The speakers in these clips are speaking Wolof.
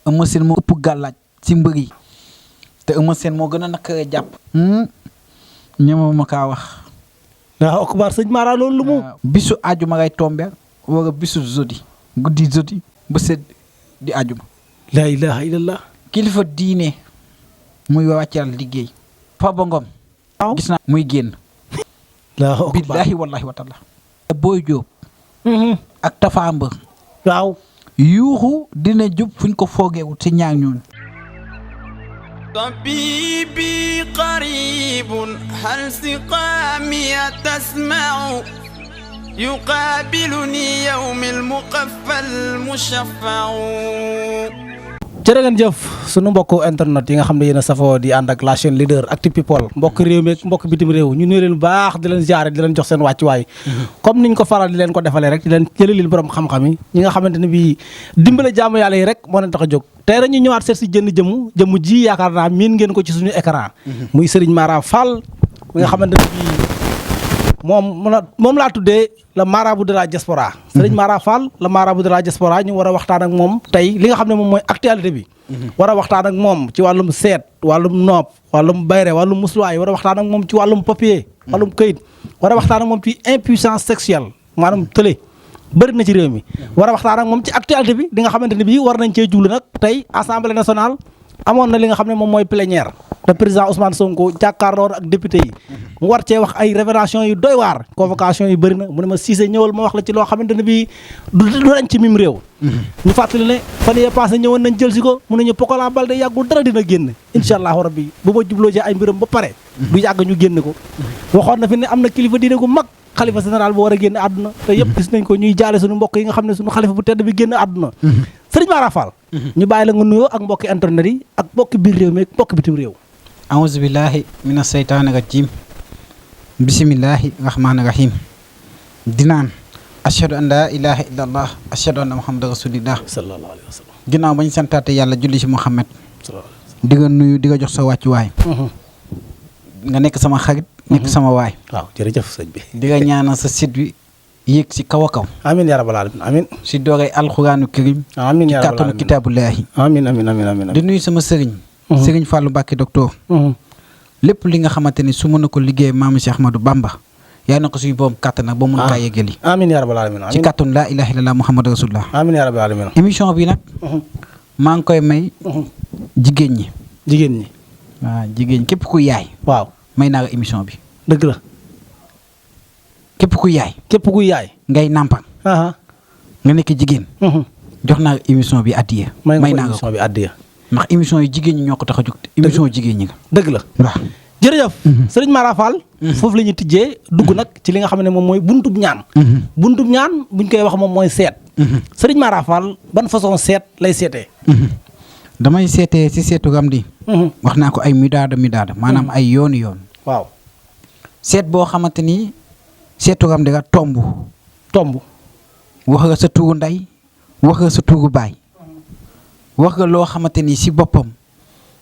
Eumeu Sène moo ëpp gàllaaj ci mbër yi te Eumeu Sène moo gën a naka jàpp. ñema ma kaa wax. waaw akubar sëñ Mara loolu lu mu. bisu àjjuma ngay tombe wala bisu jeudi guddi jeudi ba sedd di àjjuma. la ilaha illallah. kilifa diine muy wàccal liggéey. Farba Ngom. waaw gis naa muy génn. waaw billaahi wallaahi wa taala. Boy Diop. ak Tafa Mbër. waaw. yuuxu dina jub fuñ ko foogeewul ci ñaar ñooñu. طبيبي قريب هل سقامي تسمع يقابلني يوم المقفى المشفع jërë ngeen jëf sunu mbokku internet yi nga xam ne yéen a safoo di ànd ak la chaîne leader Actu People mbokk réew mi mbokk bitim réew ñu nuyu leen bu baax di leen jaare di leen jox seen wàccuwaay comme niñ ko faral di leen ko defalee rek di leen jëlelil borom xam-xam yi ñi nga xamante ne bii dimbale jaamu yàlla yi rek moo leen tax a jóg tey rek ñu ñëwaat seet si jëmm ji yaakaar naa miin ngeen ko ci suñu écran muy Serigne Mara Fall mi nga xamante ne bii moom laa tuddee le marabout de la diaspora Serigne Mara Fall le marabout de la diaspora ñu war a waxtaan ak moom tey li nga xam ne moom mooy actualité bi war a waxtaan ak moom ci wàllum seet wàllum nopp wàllum bayre wàllum musluwaay war a waxtaan ak moom ci wàllum papier wàllum këyit war a waxtaan ak moom ci impuissance sexuelle maanaam tële bëri na ci réew mi war a waxtaan ak moom ci actualité bi di nga xamante ne bii war nañ cee jublu nag tey assemblée nationale amoon na li nga xam ne moom mooy plénière le président Ousmane Sonko jàkkaarloo ak député yi mu war cee wax ay révélation yu doy waar convocation yi bëri na mu ne ma Cissé ñëwal ma wax la ci loo xamante ne bii du dañ ci mim réew ñu fàttali ne fan yee passé ñëwoon nañ jël si ko mu ne ñu Pokola Baldé yàggul dara dina génn incha allahu rabbi bu ma jubloo ci ay mbiram ba pare du yàgg ñu génn ko waxoon na fi ne am na kilifa diine gu mag xalifa général bu war a génn àdduna te yëpp gis nañ ko ñuy jaale suñu mbokk yi nga xam ne suñu xalifa bu tedd bi génn àdduna Serigne Mara Fall ñu bàyyi la nga nuyoo ak mbokki internet yi ak mbokki biir réew mi ak mbokki bitim réew auzu billahi mina seytaani rajim bisimillahi rahmaani rahim dinaan ashhadu an laa ilaha illa allah ashhadu anna muhammadan rasulillah sallallahu alayhi wa sallam ginnaaw bañ santaate yàlla julli ci Muhammad di nga nuyu di nga jox sa wàccuwaay nga nekk sama xarit nekk sama waay waaw jërëjëf sëñ bi di nga ñaanal sa site bi yéeg si kaw a kaw amin ya rabbal alamin amin si dooree alxuraanu karim amin ya ci rabbal kàttanu alamin kitaabullaahi amin amin amin amin di nuyu sama sëriñ sëriñ Fallou Mbacke docteur lépp li nga xamante ni su mën na ko liggéey maam Cheikh Ahmadou Bamba yaa na ko suñu borom kàttan nag ba mun kaa yeggali amin ya rabbal alamin ci kàttanu laa ilaha illallah muhammadu rasulullah amin ya rabbal alamin émission bi nag maa ngi koy may jigéen ñi waaw jigéen képp ku yaay waaw may naa la émission bi dëgg la képp ku yaay ngay nàmpal nga nekk jigéen jox naa la émission bi addiya may naa la émission bi addiya ndax émission yi jigéen ñi ñoo ko tax a jóg émission jigéen ñi nga dëgg la waaw jërëjëf Serigne Mara Fall foofu la ñuy tijjee dugg nag ci li nga xam ne moom mooy buntub ñaan buñ koy wax moom mooy seet Serigne Mara Fall ban façon seet lay seetee damay seetee si seetu gam di wax naa ko ay midaada maanaam ay yooni yoon waaw seet boo xamante ni seetu gam di nga tomb wax nga sa tuuru ndey wax nga sa tuuru baay wax nga loo xamante ni si boppam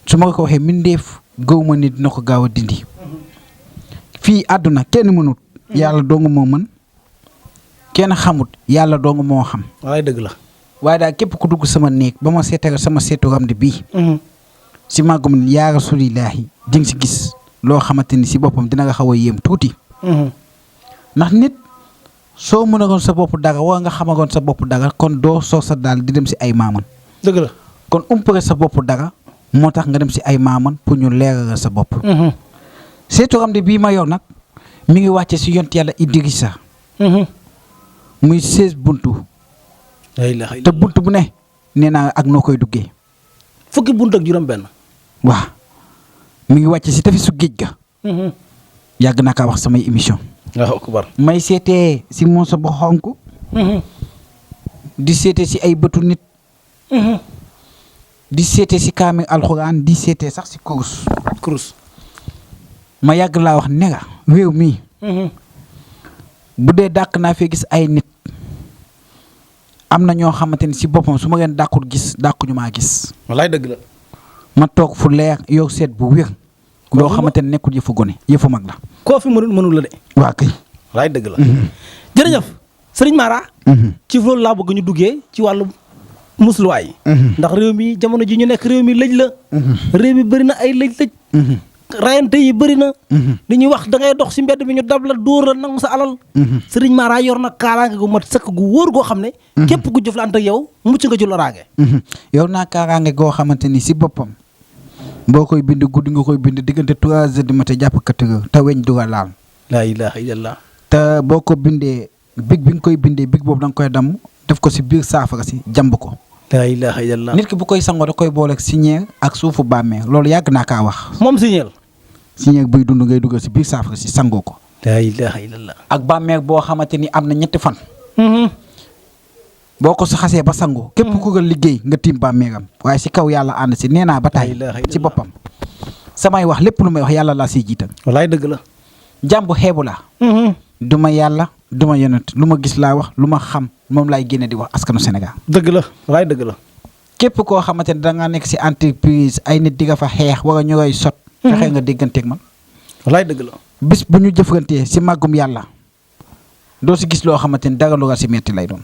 su ma ko waxee mbindeef gëw ma ni dina ko gaaw a dindi fii àdduna kenn mënut yàlla dong moo mën kenn xamut yàlla dong moo xam waaye dëgg la waaye daal képp ku dugg sama néeg ba ma seetal sama seetu ramdi bii si màggum yaa rasulillahi di nga si gis loo xamante ni si boppam dina nga xaw a yéem tuuti ndax nit soo mënagoon sa bopp dara wala nga xamagoon sa bopp dara kon doo soo sa daal di dem si ay maaman dëgg la kon umpare sa bopp dara moo tax nga dem si ay maaman pour ñu leeral sa bopp seetu ramdi bii ma yor nag mi ngi wàcce si yont yàlla Idrissa muy 16 buntu te buntu bu ne nee naa ak noo koy duggee fukki buntu ak juróom benn waaw mi ngi wàcce si tafi su géej ga yàgg naa kaa wax samay émission waaw kubar may seetee si moosa bu xonk di seetee si ay bëtu nit di seetee si kaamil alxuraan di seetee sax si kurus ma yàgg laa wax ne nga réew mii bu dee dàq naa fee gis ay nit am na ñoo xamante ni si boppam su ma leen dàqul gis dàquñu maa gis wallaay dëgg la ma toog fu leer yow seet bu wér loo xamante ne nekkul yëfu gone yëfu mag la koo fi mënul la de waa kay wallaay dëgg la jërëjëf Serigne Mara ci loolu laa bëgg ñu duggee ci wàllum musluwaay. ndax réew mi jamono ji ñu nekk réew mi lëj la. réew mi bëri na ay lëj-lëj. rayante yi bëri na. li ñuy wax da ngay dox si mbedd bi ñu dab la dóor la nangu sa alal. Sëriñ Mara yor na kaaraange gu mat sëkk gu wóor goo xam ne. képp ku jëflante ak yow mucc nga ci loraange. yor naa kaaraange goo xamante ni si boppam boo koy bind guddi nga koy bind diggante 3 heures du matin jàpp 4 heures te weñ du la laal. laa ilaaha illallah. te boo ko bindee big bi nga koy bindee big boobu da nga koy damm def ko si biir saafara si jàmb ko. laa ilaaha illallah. nit ki bu koy sangoo da koy booleeg siñeer ak suufu bàmmeel loolu yàgg naa kaa wax. moom signeel. siñeer buy dund ngay dugal si biir saafara si sangoo ko. laa ilaaha illallah. ak bàmmeel boo xamante ni am na 3 fan. boo ko sa xasee ba sangoo. képp ku ko liggéey nga tiim bàmmeelam waaye si kaw yàlla ànd si nee naa ba tey si boppam. samay wax lépp lu may wax yàlla laa siy jiital. wallaay dëgg la. jàmbu xeebu la. du ma yàlla du ma yonent lu ma gis laa wax lu ma xam moom laay génne di wax askanu Sénégal. dëgg la wallaay dëgg la. képp koo xamante ne da ngaa nekk si entreprise ay nit di nga fa xeex wala ñu koy sot. fexe nga dégganteeg man. wallaay dëgg la. bis bu ñu jëfantee si màggum yàlla doo si gis loo xamante ni dara lu si metti lay doon.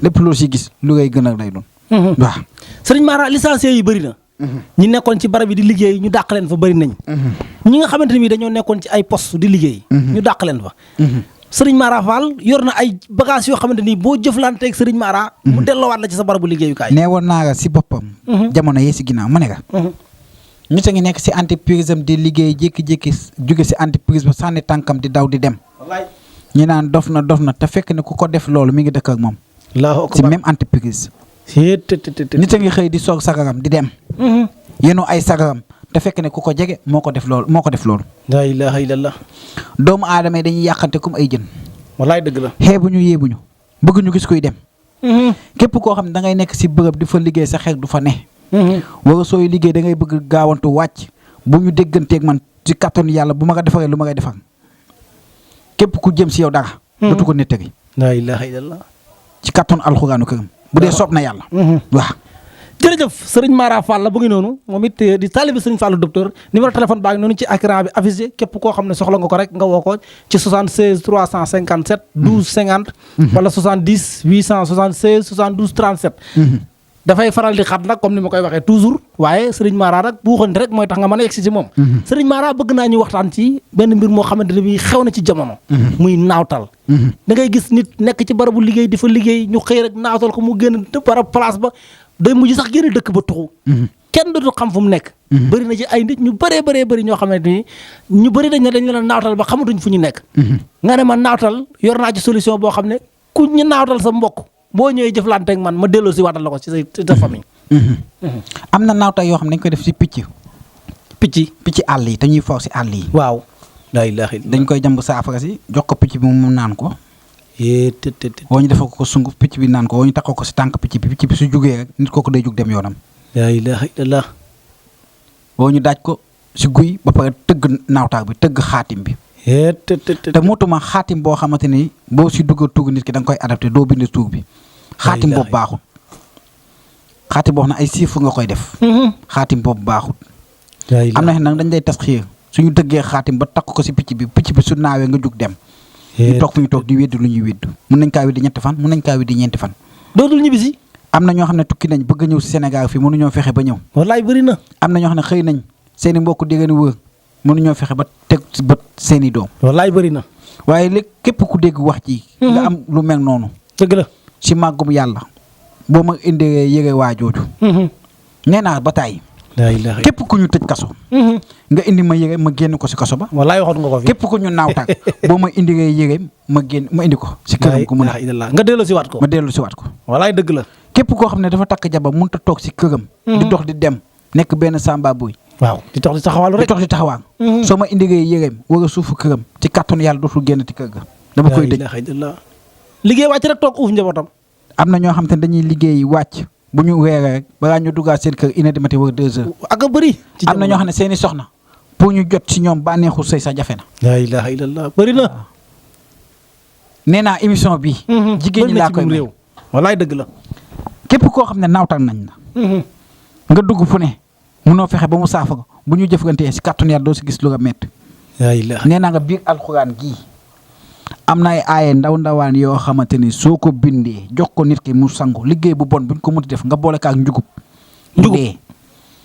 lépp loo si gis lu ngay gën a lay doon. waaw. Sëriñ Mara licencié yi bëri na. ñi nekkoon ci barab yi di liggéey ñu dàq leen fa bëri nañ. ñi nga xamante ni dañoo nekkoon ci ay poste di liggéey. ñu dàq leen fa. Sëriñ Mara Fall yor na ay bagages yoo xamante ni boo jëflanteeg Sëriñ Mara. mu delloowaat la ci sa barabu liggéeyukaay. nee woon naa la si boppam. jamono yee si ginnaaw ma ne ka. nit a ngi nekk si entreprise am di liggéey jékki-jékki jóge si entreprise ba sànni tànkam di daw di dem. ñu naan dof na te fekk ne ku ko def loolu mi ngi dëkk ak moom. si même entreprise. nit a ngi xëy di soog sagaram di dem. yéen ay sagaram te fekk ne ku ko jege moo ko def loolu. laa ilaaha illallah. doomu aadama yi dañuy yàqante comme ay jën. wallaay dëgg la. xeebuñu yéebuñu bëgg ñu gis kuy dem. képp koo xam ne da ngay nekk si bërëb di fa liggéey sa xel du fa ne. wala sooy liggéey da ngay bëgg gaawantu wàcc bu ñu dégganteeg man ci kattanu yàlla bu ma ko defaree lu ma koy defar képp ku jëm si yow dara. dootu ko nettali. laa ilaaha illallah. ci kattanu alxuraanu këram bu dee soob na yàlla. waaw. jërëjëf Sëriñ Mara Fall la bu ngi noonu moom it di taalibe Sëriñ Fallu docteur numéro téléphone baa ngi noonu ci écran bi affiché képp koo xam ne soxla nga ko rek nga woo ko ci 76 357 12 50. wala 70 876 72 37. dafay faral di xat nag comme ni ma koy waxee toujours waaye Sëriñ Mara rek buuxante rek mooy tax nga mën a yegsi si moom. Sëriñ Mara bëgg naa ñu waxtaan ci benn mbir moo xamante ne bii xew na ci jamono. muy naawtal. da ngay gis nit nekk ci barabu liggéey di fa liggéey ñu xëy rek naawtal ko mu génn barab place ba day mujj sax génn dëkk ba tuxu. kenn dootu xam fu mu nekk. bëri na ci ay nit ñu bëree ñoo xamante ni ñu bëri dañ leen a naawtal ba xamatuñ fu ñu nekk. nga ne ma naawtal yor naa ci solution boo xam ne ku ñu naawtal sa mbokk. boo ñëwee jëflante ak man ma delloo si waatal la ko ci sa famille. am na naawta yoo xam ne dañ koy def si picc àll yi te ñuy foofu si àll yi. waaw. laa ilaaha illallah. dañ koy jàmb saafara si jox ko picc bi mu naan ko. woo ñu defal ko sunguf picc bi naan ko woo ñu takkoo ko si tànk picc bi su jugee rek nit kooku day jug dem yoonam. laa ilaaha illallah. woo ñu daaj ko si guy ba pare tëgg naawtaak bi tëgg xaatim bi. te motuma xaatim boo xamante ni boo si dugg tuug nit ki da nga koy adapté doo bind tuug bi. xaatim boobu baaxut. xaatim boo xam ne ay chiffres nga koy def. xaatim boobu baaxut. am na nag dañ lay tas xiir suñu tëggee xaatim ba takk ko si picc bi su naawee nga jug dem. ñu toog fu ñu toog di weddi lu ñuy weddu mun nañ kaa weddi 2 fan mun nañ kaa weddi 4 fan. dootul ñibbisi. am na ñoo xam ne tukki nañ bëgg a ñëw si Sénégal fii mënuñoo fexe ba ñëw. wallaay bëri na. am na ñoo xam ne xëy nañ seeni mbokk di leen wër mënuñoo fexe ba teg bët seeni doom. wallaay bëri na. waaye léegi képp ku dégg wax ji. nga am lu mel noonu. dëgg la. si màggum yàlla boo ma indee yëge waa jooju. nee naa ba tàyyi. képp ku ñu tëj kaso. nga indi ma yëge ma génn ko si kaso ba. wallaay waxoon nga ko fi. képp ku ñu naawtaag boo ma indi yëge ma indi ko. si këram gu mun a nga delloo si waat ko. ma delloo si waat ko. wallaay dëgg la. képp koo xam ne dafa takk jabar mënut a toog si këram. di dox di dem nekk benn samba buy. waaw di tox di taxawaalu rek di tox di taxawaan. soo ma indi yëgeem wala suufu këram ci kàttanu yàlla dootul génn ci kër ga. dama koy dëj. liggéey wàcc rek toog uuf njabootam. am na ñoo xam te ne dañuy liggéey wàcc bu ñu weeree rek balaa ñu duggaat seen kër 1h du matin wala 2h. ak a bëri. am na ñoo xam ne seen i soxna pour ñu jot si ñoom bànneexu sëy sax jafe na. laa ilaaha illallah bëri na. nee naa émission bi. jigéen ñi laa koy réew. wallaay dëgg la. képp koo xam ne naawtal nañ la. nga dugg fu ne munoo fexe ba mu saafara bu ñu jëflantee si kàttanu yàlla doo si gis lu la métti. nee naa nga biir alxuraan gii am na ay aaye ndawaan yoo xamante ni soo ko bindee jox ko nit ki mu sangu liggéey bu bon buñ ko munti def nga boole ko ak njugub. dee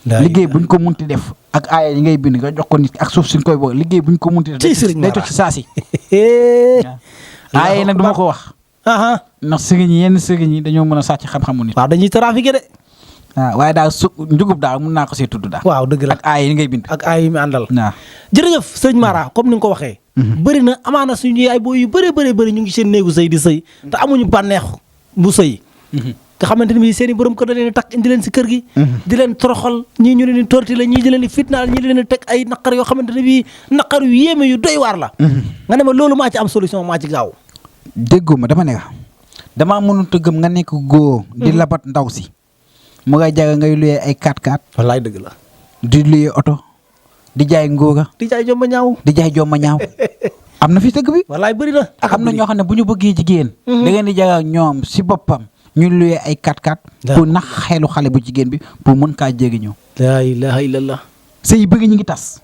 liggéey buñ ko munti def ak aaye yi ngay bind nga jox ko nit ki ak suuf suñ koy boole liggéey buñ ko munti def. day toj ci saasi. aaye nag du ma ko wax. ndax sëriñ yi yenn sëriñ yi dañoo mën a sàcc xam-xamu nit. waaw dañuy trafiqué de. waaye daal njugub daal mun naa ko see tudd daal. waaw dëgg la ak aaye yi ngay bind. ak aaye yi mu àndal. waaw jërëjëf sëñ Mara comme ni nga ko waxee. bëri na amaana suñu yaay booy yu bëri ñu ngi seen néegu sëy di sëy te amuñu bànneex bu sëy. nga xamante ni bii seen i borom kër da leen di takk indi leen si kër gi. di leen toroxal ñii ñu leen di tortiller ñii di leen di fitnaal ñii di leen di teg ay naqar yoo xamante ne bii naqar yu yéeme yu doy waar la. nga ne ma loolu maa ci am solution maa ci gaaw. déggoo ma dama ne la damaa mënut a gëm nga nekk góor. di labat ndaw si. mu ngay jaga ngay luyee ay 4x4. wallaay dëgg la. di luyee oto. di jaay ngóora. di jaay jomba ñaaw. di jaay jomba ñaaw. am na fi tëgg bi. wallaay bëri na. am na ñoo xam ne bu ñu bëggee jigéen. da ngeen di jaga ñoom si boppam. ñu luyee ay 4x4. pour nax xelu xale bu jigéen bi pour mën kaa jëriñoo. laa ilaaha illallah. sëy bëgg ñu ngi tas.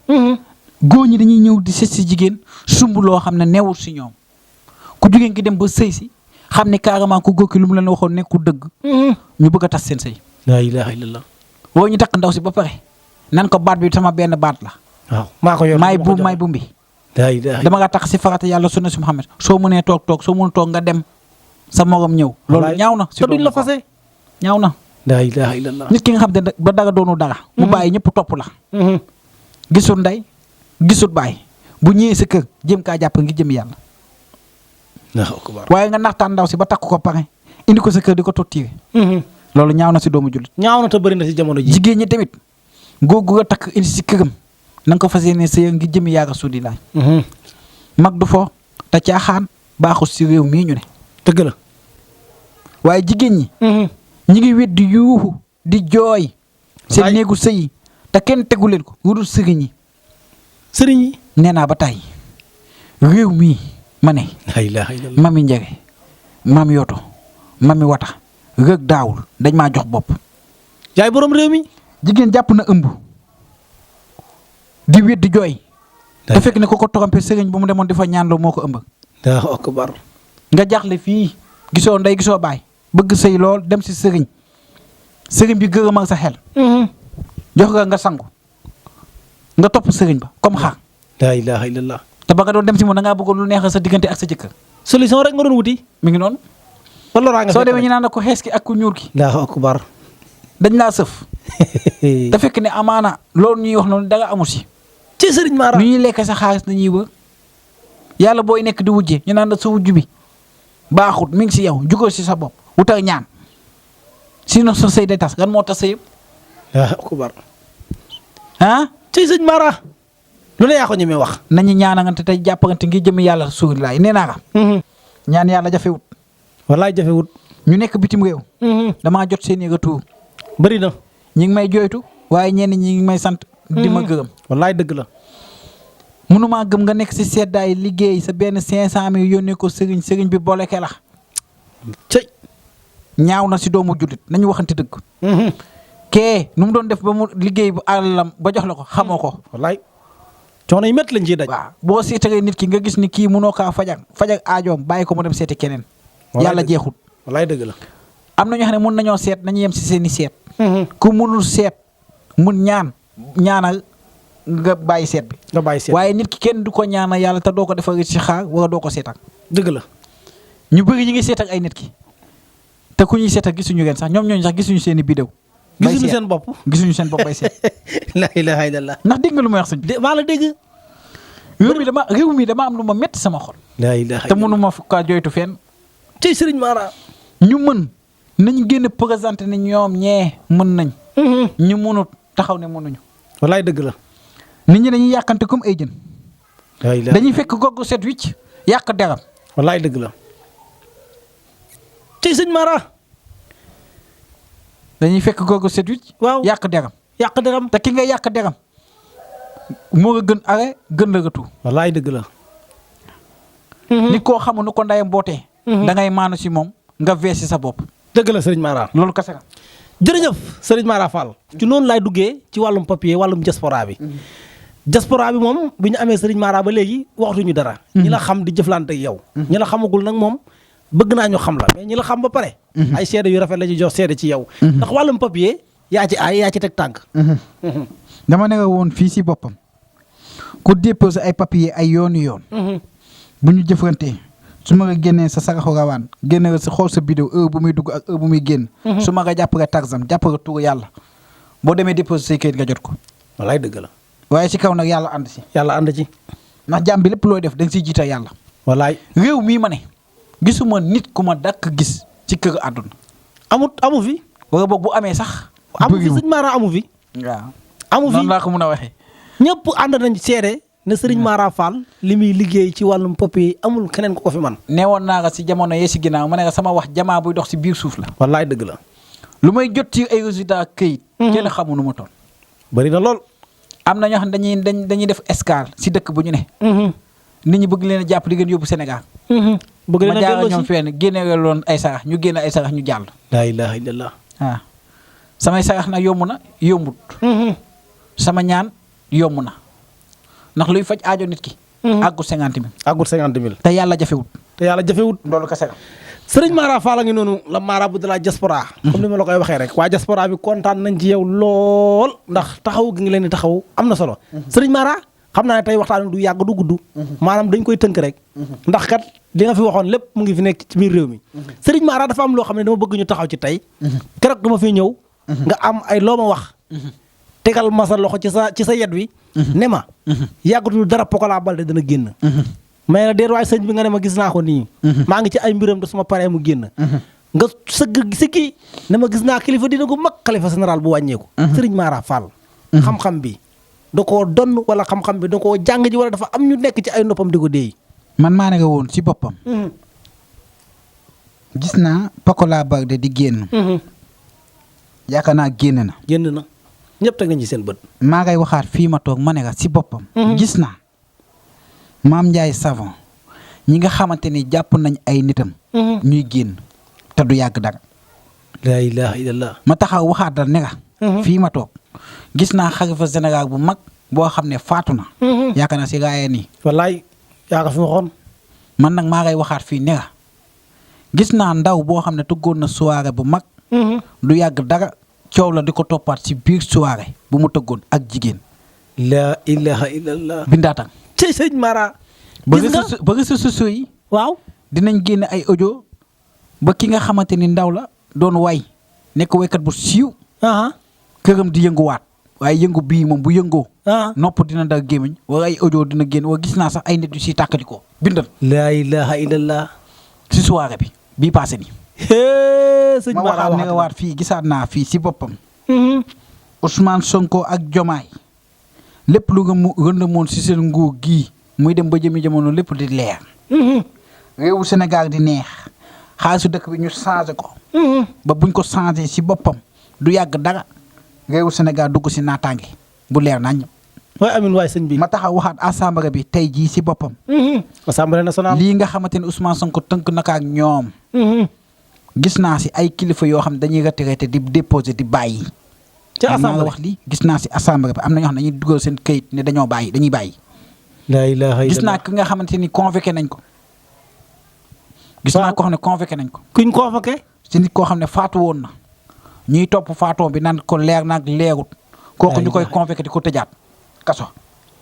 góor ñi dañuy ñëw di seet si jigéen sumb loo xam ne newul si ñoom ku jigéen ki dem ba sëy si xam ne carrément ku góor ki lu mu leen waxoon nekkul dëgg. ñu bëgg a tas seen sëy. laa ilaaha illallah. woo ñu takk ndaw si ba pare nan ko baat bi sama benn baat la. waaw maa ko yor maay bu mbi. dama nga tax si farata yàlla sunna si Muhammad soo mënee toog soo mënul toog nga dem sa morom ñëw. loolu ñaaw na si te duñ la fase. ñaaw na. laa ilaaha illallah. nit ki nga xam ne ba dara doonu dara. mu bàyyi ñëpp topp la. gisul ndey gisul baay bu ñëwee sa kër jëm kaa jàpp ngi jëm yàlla. waaye nga naxtaan ndaw si ba takk ko pare indi ko sa kër di ko tottiire. loolu ñaaw na si doomu jullit. ñaaw na te bëri na si jamono ji. jigéen ñi tamit góor gu nga takk indi si këram na nga ko fas yéene sëy ngi jëm yaa Rasulillaah. mag du fo te caaxaan baaxul si réew mii ñu ne. dëgg la. waaye jigéen ñi. ñi ngi wét di yuuxu di jooy. seen néegu sëy te kenn tegu leen ko wudul sëriñ yi. sëriñ yi. nee naa ba tey réew mii ma ne. laa ilaaha illallah. mami Njege mami Yoto mami Wata rëg daawul dañ maa jox bopp. yaay borom réew mi. jigéen jàpp na ëmb di wét di jooy. te fekk ne ko ko trompé sëriñ bu mu demoon di fa ñaan loo moo ko ëmb. Allahu akbar. nga jaaxle fii gisoo ndey gisoo baay bëgg sëy lool dem si sëriñ bi gërëmal sa xel. jox nga sangu nga topp sëriñ ba comme xaar. laa ilaaha illallah. te ba nga doon dem si moom da ngaa bëggoon lu neexal sa diggante ak sa jëkkër. solution rek nga doon wuti. mi ngi noonu. wala soo demee ñu naan ko xees ki ak ku ñuul ki. Allahu akbar. dañ laa sëf. te fekk ne amaana loolu ñuy wax noonu dara amu si. ci sëriñ Mara. nu ñuy lekk sa xaalis nañuy wër yàlla booy nekk di wujje ñu naan la sa wujj bi baaxut mi ngi si yow jugal si sa bopp wutal ñaan sinon sa sëy day tas gan moo tas sëyam. Allahu akbar. ci sëñ Mara. lu ne yaa ko ñemee wax. nañu ñaanangante tey jàppante ngi jëmi yàlla Rasulillaah nee naa la. ñaan yàlla jafewut. wallaay jafewut. ñu nekk bitim réew. damaa jot seen i retour. bëri na. ñi ngi may jooytu waaye ñenn ñi ngi may sant. di ma gërëm. wallaay dëgg la. mënumaa gëm nga nekk si seddaay liggéey sa benn 500 000 yónnee ko sëriñ bi booleke la. cëy. ñaaw na si doomu jullit nañu waxante dëgg. kee nu mu doon def ba mu liggéey bu àllam ba jox la ko xamoo ko. wallaay. coono yi métti lañ ciy daj. waaw boo seetalee nit ki nga gis ni kii mënoo kaa fajag aajoom bàyyi ko mu dem seeti keneen. yàlla jeexut. wallaay dëgg la. am na ñoo xam ne mun nañoo seet nañu yem si seen i seet. ku mënul seet mun ñaanal nga bàyyi seet bi. nga bàyyi seet waaye nit ki kenn du ko ñaanal yàlla te doo ko defal si xaar wala doo ko seet ak. dëgg la. ñu bëri ñu ngi seet ak ay nit ki te ku ñuy seet ak gisuñu leen sax ñoom ñooñu sax gisuñu seen i bidéo. gisuñu seen bopp gisuñu seen bopp bay seet. la ilaha illallah. ndax dégg nga lu ma wax sëñ bi. maa la dégg. réew mi dama am lu ma métti sama xol. la ilaha te mënuma kaa joytu fenn. ci sëriñ Mara. ñu mën nañu génn présenté ne ñoom ñee mën nañ. ñu mënut taxaw ne mënuñu. wallaay dëgg la. nit ñi dañuy yàqante comme ay jën. wallaay dañuy fekk goggu set wicc yàq deram. wallaay dëgg la. ci sëñ Mara. dañuy fekk goggu set wicc. waaw yàq deram. yàq deram. te ki nga yàq deram moo nga gën are gën la rëtu. wallaay dëgg la. nit koo xamul nu ko ndayam bootee. da ngay maanu si moom nga veesi sa bopp. dëgg la sëriñ Mara. loolu kese la. jërëjëf sëriñ Mara Fall. ci noonu laay duggee ci wàllum papier wàllum diaspora bi. diaspora bi moom bi ñu amee Serigne Mara ba léegi waxtuñu dara. ñi la xam di jëflante ak yow. ñi la xamagul nag moom bëgg naa ñu xam la mais ñi la xam ba pare. ay seede yu rafet la ñuy jox seede ci yow. ndax wàllum papier yaa ci aay yaa ci teg tànk. dama ne woon fii si boppam ku déposé ay papier ay yoonu yoon. bu ñu jëfantee su ma nga génnee sa saraxu rawaan génne sa xool sa vidéo heure bu muy dugg ak heure bu muy génn. su ma nga jàpp nga taxam jàpp nga tuuru yàlla boo demee déposé say kayit nga jot ko. walaay dëgg la. waaye ci kaw nag yàlla ànd si. yàlla ànd ci. ndax jàmm bi lépp looy def da nga siy jiital yàlla. walaay réew mii ma ne gisuma nit ku ma dàkk gis ci kër àdduna. amu fi. wala boog bu amee sax. amu fi sëñ Mara amu fi. waaw amu fi noonu laa ko mën a waxee. ñëpp ànd nañ seede ne Serigne Mara Fall li muy liggéey ci wàllum papier amul keneen ku ko fi man neewoon naa nga si jamono yee si ginnaaw ma ne sama wax jamaa buy dox si biir suuf la. wallaay dëgg la. lu may jot ci ay résultats këyit. kenn xamu nu mu toll. bari na lool. am na ñoo xam ne dañuy def escale si dëkk bu ñu ne. nit ñi bëgg leen a jàpp di ngeen yóbbu Sénégal. bëgg leen a ma jaara delloo ñoom si fenn génne loon ay sarax ñu génne ay sarax ñu jàll. laa ilaaha illallah. waaw samay sarax nag yomb na yombut. sama ñaan yomb na ndax luy faj aajo nit ki. àggut 50 000. àggut 50 000. te yàlla jafewut. loolu kese la. Serigne Mara Fall a ngi noonu la marabout de la diaspora. comme ni ma la koy waxee rek waa diaspora bi kontaan nañ ci yow lool ndax taxaw gi nga leen di taxaw am na solo. Serigne Mara xam naa ne tey waxtaan du yàgg du gudd. maanaam dañ koy tënk rek. ndax kat li nga fi waxoon lépp mu ngi fi nekk ci biir réew mi. Serigne Mara dafa am loo xam ne dama bëgg ñu taxaw ci tey. keroog dama fi ñëw. nga am ay loo ma wax. tegal ma sa loxo ci sa yet wi. ne ma. yàggatul dara Pokola Baldé dana génn. mais nag déet waaye sëñ bi nga ne ma gis naa ko nii. maa ngi ci ay mbiram te suma paree mu génn. nga sëgg si kii ne ma gis naa kilifa dina ko mag xalifa général bu wàññeeku. Serigne Mara Fall. xam-xam bi da koo donn wala xam-xam bi da koo jàng ji wala dafa am ñu nekk ci ay noppam di ko déey. man maa ne nga woon si boppam. gis naa Pokola Baldé di génn. yaakaar naa génn na. génn na ñëpp teg nañ ci seen bët. maa ngay waxaat fii ma toog ma ne nga si boppam. gis naa Maam Ndiaye Savon ñi nga xamante ni jàpp nañ ay nitam. ñuy génn te du yàgg dara. laa ilaaha illallah. ma taxaw waxaat dal ne nga. fii ma toog gis naa xalifa général bu mag boo xam ne faatu na. yaakaar naa si gaayee nii. wallaay yaa ko fi waxoon. man nag maa ngay waxaat fii ne nga gis naa ndaw boo xam ne tëggoon na soirée bu mag. du yàgg dara coow la di ko toppaat si biir soirée bu mu tëggoon ak jigéen. laa ilaaha illallah. bindaatan. ci sëñ Mara. gis nga ba réseaux sociaux yi. waaw. dinañ génne ay audio ba ki nga xamante ni ndaw la doon way nekk waykat bu siiw. këram di yënguwaat waaye yëngu bii moom bu yëngoo. nopp dina dal gémmiñ wala ay audio dina génn wala gis naa sax ay nit yu siy tàkkati ko bindal. laa ilaaha illallah. si soirée bi bii passé nii. sëñ ma Mara waxaat ne nga waat fii gisaat naa fii si boppam. Ousmane Sonko ak Jomaay lépp lu nga mu rëndamoon si seen nguur gii muy dem ba jëmi jamono lépp di leer. réewu Sénégal di neex xaalisu dëkk bi ñu changé ko. ba buñ ko changé si boppam du yàgg dara réewu Sénégal dugg si naataange bu leer nañ. waay amin waay sëñ bi. ma taxaw waxaat assemblée bi tey jii si boppam. assemblée nationale. lii nga xamante ne Ousmane Sonko tënk naka ak ñoom. gis naa si ay kilifa yoo xam ne dañuy retraité di déposé di bàyyi. ci maa assemblée wax lii gis naa si assemblée bi am na ñoo xam ne dañuy dugal seen këyit ne dañoo bàyyi dañuy bàyyi. laa ilaaha illallah. gis naa ki nga xamante ni convoqué nañ ko. gis naa koo xam ne convoqué nañ ko. kuñ convoqué. si nit koo xam ne faatu woon na ñuy topp faatoo bi naan ko leer naag leerut. kooku ñu koy convoqué di ko tëjaat kaso.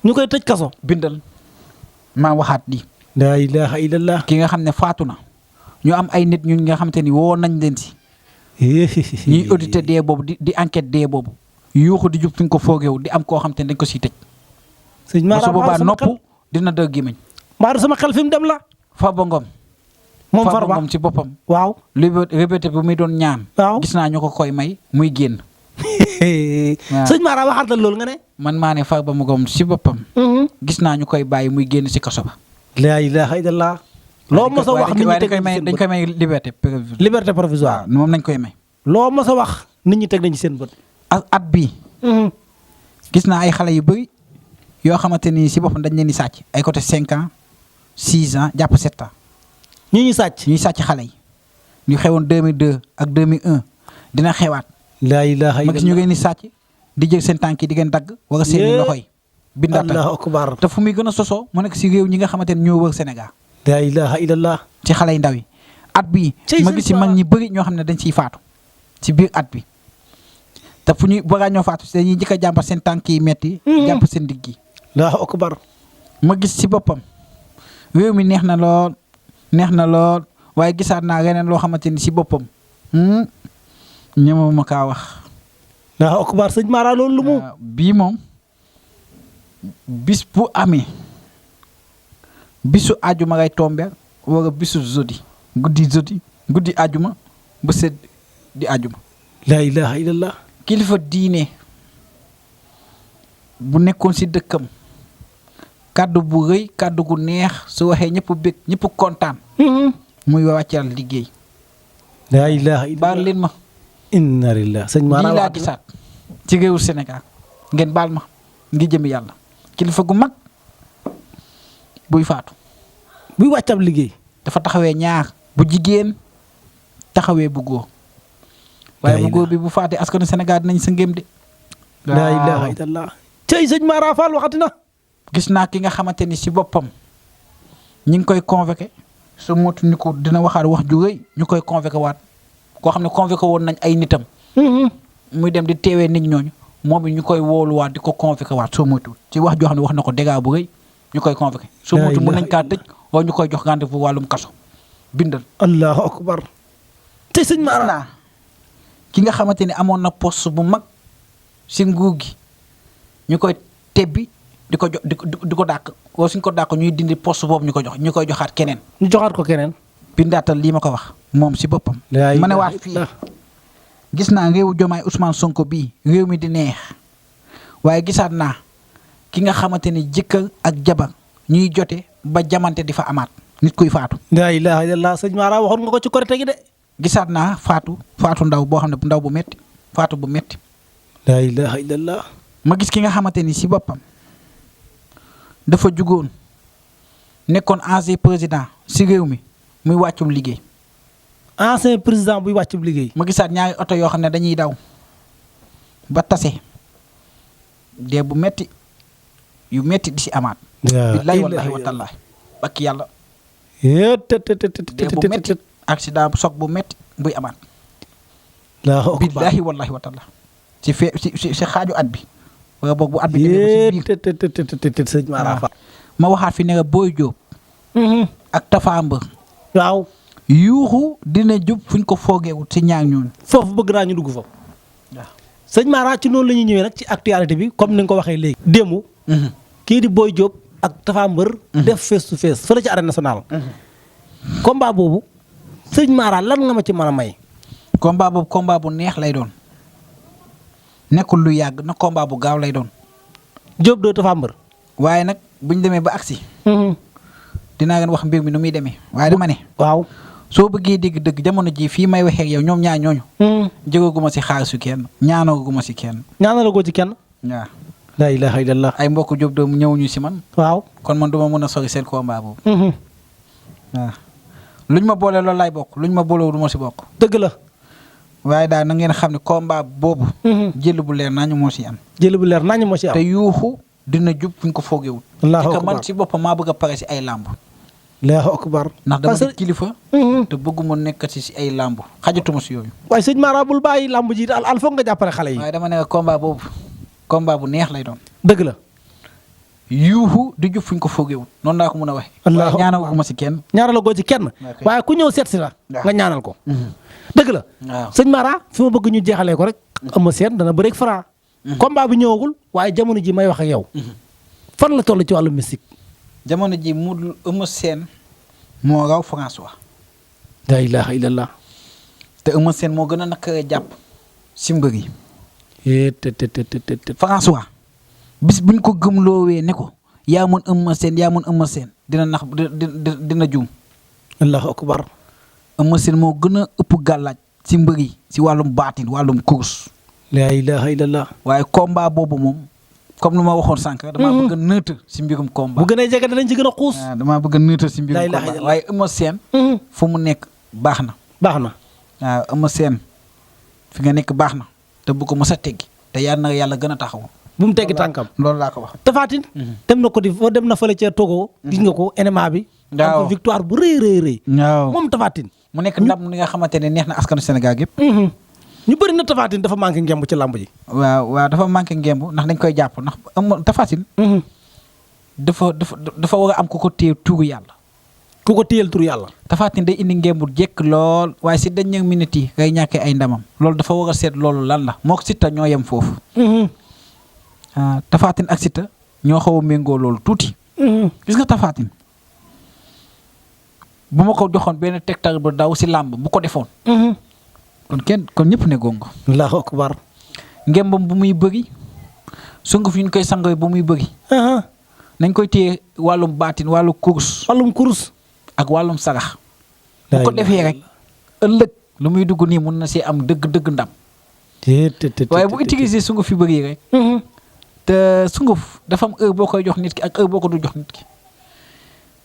ñu koy tëj kaso. bindal maa waxaat di laa ilaaha illallah. ki nga xam ne faatu na ñu am ay nit ñu nga xamante ni woo nañ leen si. ñuy audité dee boobu di enquête dee boobu. yuuxu di jub fi nga ko foogeewu di am koo xamante ni dañ ko siy tëj. sëñ Mara su boobaa sama nopp dina dëgg gémmiñ. Mara sama xel fi mu dem la. Farba Ngom. moom Farba Farba Ngom ci boppam. waaw. liberté bi muy doon ñaan. waaw gis naa ñu ko koy may muy génn. sëñ Mara waxaatal loolu nga ne. man maa ne Farba Ngom si boppam. gis naa ñu koy bàyyi muy génn si kaso ba. laa ilaaha illallah. loo mos a wax nit ñi teg nañ ci seen dañ bët koy may liberté provisoire. liberté provisoire. moom nañ koy may. loo mos a wax nit ñi teg nañ ci seen bët. at bii. gis naa ay xale yu bëri yoo xamante ni si boppam dañ leen di sàcc ay côté 5 ans 6 ans jàpp 7 ans. ñi sàcc. ñuy sàcc xale yi. ñu xewoon 2002 ak 2001 dina xewaat. laa ilaaha ma gis ñu ngeen di sàcc di jël seen tànk yi di ngeen dagg. wala seen loxo yi. bindaatal allahu akbar. te fu muy gën a sosoo mu nekk si réew ñi nga xamante ne ñoo wër Sénégal la ilaha illallah. ci xale yu ndaw yi at bii Cey ma Sëñ gis si mag ñi bëri ñoo xam ne dañ ciy faatu ci biir at bi te fu ñuy bëggaa ñoo faatu dañuy njëkk a jàmbat seen tànk yi metti jàpp seen digg yi allahu akbar. ma gis si boppam réew mi neex na lool waaye gisaat naa leneen loo xamante ni si boppam ñema ma kaa wax allahu akbar sëñ Mara loolu lu mu. bii moom bis bu amee bisu àjjuma ngay tomber wala bisu jeudi guddi àjjuma ba sedd di àjjuma la ilaha illallah. kilifa diine bu nekkoon si dëkkam kàddu bu rëy kàddu gu neex su waxee ñëpp bég ñëpp kontaan muy wàccal liggéey la ilaha illallah. baal leen ma inna lillahi sëñ Mara lii laa gisaat ci réewu Sénégal ngeen baal ma ngi jëmi yàlla kilifa gu mag buy faatu buy wàccab liggéey. dafa taxawee ñaar bu jigéen taxawee bu góor waaye bu góor bi bu faatee askanu Sénégal dinañ sa ngéem de la ilaha illallah. cey sëñ Mara Fall waxati na. gis naa ki nga xamante ni si boppam ñi ngi koy convoqué su motu ni ko dina waxaat wax ju rëy ñu koy convoqué waat koo xam ne convoqué woon nañ ay nitam muy dem di teewee nit ñooñu moom it ñu koy wooluwaat di ko convoqué waat soo moytuwul ci wax joo xam ne wax na ko dégâts bu rëy ñu koy convoqué soo moytu mën nañ kaa tëj wala ñu koy jox rendez-vous wàllum kaso bindal allahu akbar. te sëñ Mara naa ki nga xamante ni amoon na poste bu mag si nguur gi ñu koy tebbi di ko jox di ko dàq wala suñ ko dàq ñuy dindi poste boobu ñu koy joxaat keneen ñu joxaat ko keneen. bindaatal lii ma ko wax moom si boppam ma ne waat fii gis naa réewu Jomaay Ousmane Sonko bii réew mi di neex waaye gisaat naa ki nga xamante ni jëkkër ak jabar ñuy jote ba jamante di fa amaat nit kuy faatu la ilaha illallah sëñ Mara waxoon nga ko ci korite gi de. gisaat naa faatu ndaw boo xam ne ndaw bu metti faatu bu metti la ilaha illallah. ma gis ki nga xamante ni si boppam dafa jugoon nekkoon ancien président si réew mi muy wàccum liggéey ancien président buy wàccub liggéey. ma gisaat ñaari oto yoo xam ne dañuy daw ba tase dee bu metti yu metti di si amaat billahi wallahi wa taala bakki yàlla dee bu metti accident bu soog bu metti buy amaat billahi wallahi wa taala si xaaju at bi wala boog bu at bi demee ba si biir sëñ Mara Fall. ma waxaat fi ne nga Boy Diop ak Tafa Mbeur waaw. yuuxu dina jub fuñ ko foogeewut si ñaar ñooñu foofu bëgg naa ñu dugg foofu. waaw sëñ Mara ci noonu la ñuy ñëwee nag ci actualité bi comme ni nga ko waxee léegi. démb. kii di Boy Diop ak Tafa Mbeur def face to face fële ci arène nationale. combat boobu sëñ Mara lan nga ma ci mën a may. combat boobu combat bu neex lay doon nekkul lu yàgg na combat bu gaaw lay doon. Diop doo Tafa Mbeur. waaye nag buñ demee ba agsi dinaa leen wax mbir mi nu muy demee waaye dama ne. waaw. soo bëggee dégg dëgg jamono ji fii may waxee ak yow ñoom ñaar ñooñu. jógaguma si xaalisu kenn ñaanaguma si kenn. ñaanalagoo ci kenn. waaw. la ilaha illallah. ay mbokk Diop doomu ñëwuñu si man. waaw. kon man duma mën a sori seen combat boobu. waaw luñ ma boole loolu laay bokk luñ ma boole du ma si bokk. dëgg la. waaye daal na ngeen xam ne combat boobu. jël bu leer nañu moo si am. jël bu leer nañu moo si am. te yuuxu dina jub fuñ ko foogewul. allahu te akbar man si boppam maa bëgg a pare si ay làmb. allahu akbar. ndax dama di kilifa. te bëgguma nekkati si ay làmb xajatuma si yooyu. waaye sëñ Mara bul bàyyi làmb ji daal al foog nga jàppale xale yi. waaye dama ne combat boobu combat bu neex lay doon. dëgg la. yuuxu di jub fuñ ko foogewul noonu laa ko mën a waxee. waaye ñaanaguma si kenn. ñaanalagoo ci kenn. waaye ku ñëw seet si la. nga ñaanal ko. dëgg la. waaw sëñ Mara fi ma bëgg ñu jeexalee ko rek. Eumeu Sène dana bëreeg Franc. combat bi ñëwagul waaye jamono ji may wax ak yow. fan la toll ci wàllu mystique. jamono ji mu Eumeu Sène moo raw François. la ilaha illallah. te Eumeu Sène moo gën a naka jàpp si mbër yi. te. François bis buñ ko gëmloowee ne ko yaa mën Eumeu Sène dina nax dina juum. allahu akbar. Eumeu Sène moo gën a ëpp gàllaaj si mbër yi si wàllum baatin wàllum course. la ilaha illallah. waaye combat boobu moom comme lu ma waxoon sànq. damaa bëgg a neutre si mbirum combat. bu gënee jege danañ ci gën a xuus. waaw damaa bëgg a neutre si mbirum combat waaye Eumeu Sène fu mu nekk baax na. baax na. waaw Eumeu Sène fi nga nekk baax na te bu ko mës a teggi te yal na yàlla gën a taxaw. bu mu teggi tànkam. loolu laa ko wax. Tapha Tine dem na ko dem na fële ca Togo. gis nga ko MMA bi. waaw am victoire bu rëy. waaw moom Tapha Tine. mu nekk ndam li nga xamante ne neex na askanu Sénégal gépp. ñu bëri na Tapha Tine dafa manqué ngemb ci làmb ji. waaw dafa manqué ngemb ndax dañ koy jàpp ndax Tapha Tine dafa war a am ku ko téye tuuru yàlla. ku ko téyel tur yàlla. Tapha Tine day indi ngembul jekk lool waaye si dernière minute yi ngay ñàkkee ay ndamam loolu dafa war a seet loolu lan la moo ko Siteu ñoo yem foofu. Tapha Tine ak Siteu ñoo xaw a méngoo loolu tuuti. gis nga Tapha Tine bu ma ko joxoon benn tegtal bu daw si làmb bu ko defoon. kon ñëpp ne gongo. Allahu akbar. ngembam bu muy bëri sunguf yi ñu koy sangoo bu muy bëri. nañ koy téye wàllum baatin wàllu kurus. ak wàllum sarax. bu ko defee rek ëllëg lu muy dugg nii mun na see am dëgg ndam. waaye bu utiliser sunguf yu bëri rek. te sunguf dafa am heure boo koy jox nit ki ak heure boo ko du jox nit ki.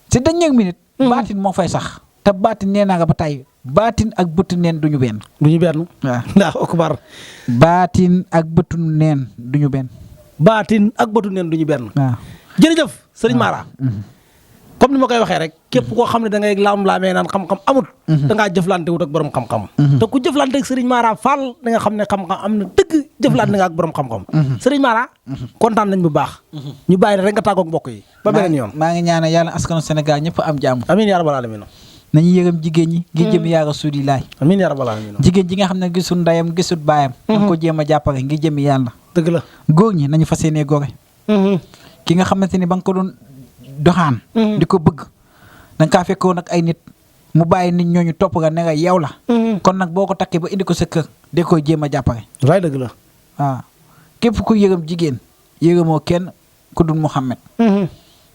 si dernière minute. baatin moo fay sax. te baatin nee naa nga ba tey baatin ak bëtu neen duñu benn. waaw. ndax akbar. baatin ak bëtu neen duñu benn. waaw. jërëjëf Serigne Mara. comme ni ma koy waxee rek képp koo xam ne da ngay laam-laamee naan xam-xam amut. da ngaa jëflante wut ak borom xam-xam. te ku jëflante ak Serigne Mara Fall da nga xam ne xam-xam am na dëgg jëflante nga ak borom xam-xam. Serigne Mara. kontaan nañ bu baax. ñu bàyyi la rek nga tàggoog mbokk yi. ba beneen yoon maa ngi ñaanal yàlla askanu Sénégal ñëpp am jàmm. amiin yaa rabbal aalamiin. nañu yërëm jigéen ñi. ngir jëm yaa Rasuulillaahi. amiin yaa rabbal aalamiin. jigéen ji nga xam ne gisul ndayam gisul baayam. nañ ko jéem a jàppale ngir jëm yàlla. dëgg la góor ñi nañu fas yéenee gore. ki nga xamante ni ba nga ko doon doxaan. di ko bëgg da nga kaa fekkoon nag ay nit mu bàyyi nit ñooñu topp nga ne nga yow la. kon nag boo ko takkee ba indi ko sa kër de koy jéem a jàppale. wallaay dëgg la. waaw képp ku yërëm jigéen yërëmoo kenn ku dul Muhammad.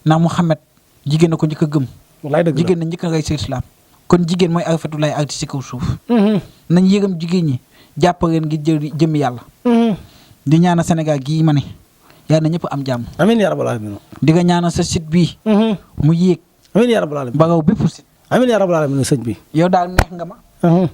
ndax Muhammad jigéen na ko njëkk a gëm. wallaay dëgg la jigéen na njëkk a rey si islam kon jigéen mooy arfatulaay ak si kaw suuf. nañ yërëm jigéen ñi jàppale ngir jëm yàlla. di ñaanal Sénégal gii ma ne. yàlla na ñëpp am jàmm. amiin yaa rabbal aalamiin. di nga ñaanal sa site bii. mu yéeg. amiin yaa rabbal aalamiin. ba raw bépp site. amiin yaa rabbal aalamiin sëñ bi. yow daal neex nga ma.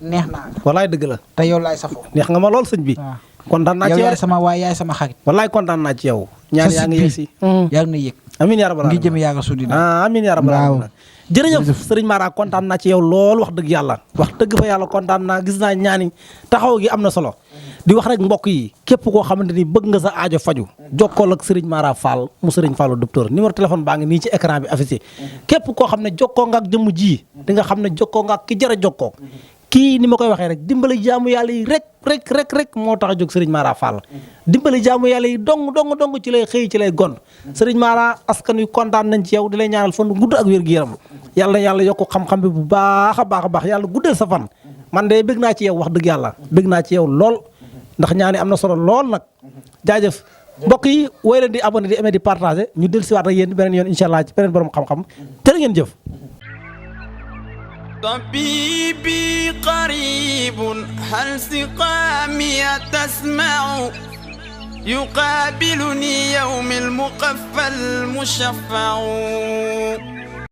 neex naa nga. wallaay dëgg la. te yow laay safoo. neex nga ma lool sëñ bi. waaw kontaan naa ci yow yow yaay sama waay yaay sama xarit. wallaay kontaan naa ci yow. ñaan yaa ngi yegsi. yaa ngi na yéeg. amiin yaa rabbal ngi aalamiin. jëm yaa Rasuulillaahi. amiin yaa rabbal aalamiin. jërëjëf Serigne Mara kontaan naa ci yow lool wax dëgg yàlla. wax dëgg fa yàlla kontaan naa gis naa ñaani taxaw gi am na solo. di wax rek mbokk yi képp koo xamante ni bëgg nga sa aajo faju jokkool ak Serigne Mara Fall mu Serigne Fallu docteur numéro téléphone baa ngi nii ci écran bi affiché képp koo xam ne jokkoo nga ak jëmm ji di nga xam ne jokkoo nga ak ki jara jokkoo kii ni ma koy waxee rek dimbali jaamu yàlla yi rek moo tax a jóg Serigne Mara Fall dimbali jaamu yàlla yi dong ci lay xëy ci lay gont Serigne Mara askan wi kontaan nañ ci yow di lay ñaanal fan gudd ak wér-gu-yaram yàlla yokk xam-xam bi bu baax a baax yàlla guddal sa fan man de bëgg naa ci yow wax dëgg yàlla bëgg naa ci yow lool ndax ñaani am na solo lool nag jaajëf mbokk yi woy leen di abonné di aimé di partagé ñu del siwaat ak yéen beneen yoon incha allah ci beneen borom xam-xam jërë ngeen jëf طبيبي قريب هل سقامي تسمع يقابلني يوم المقفى المشفع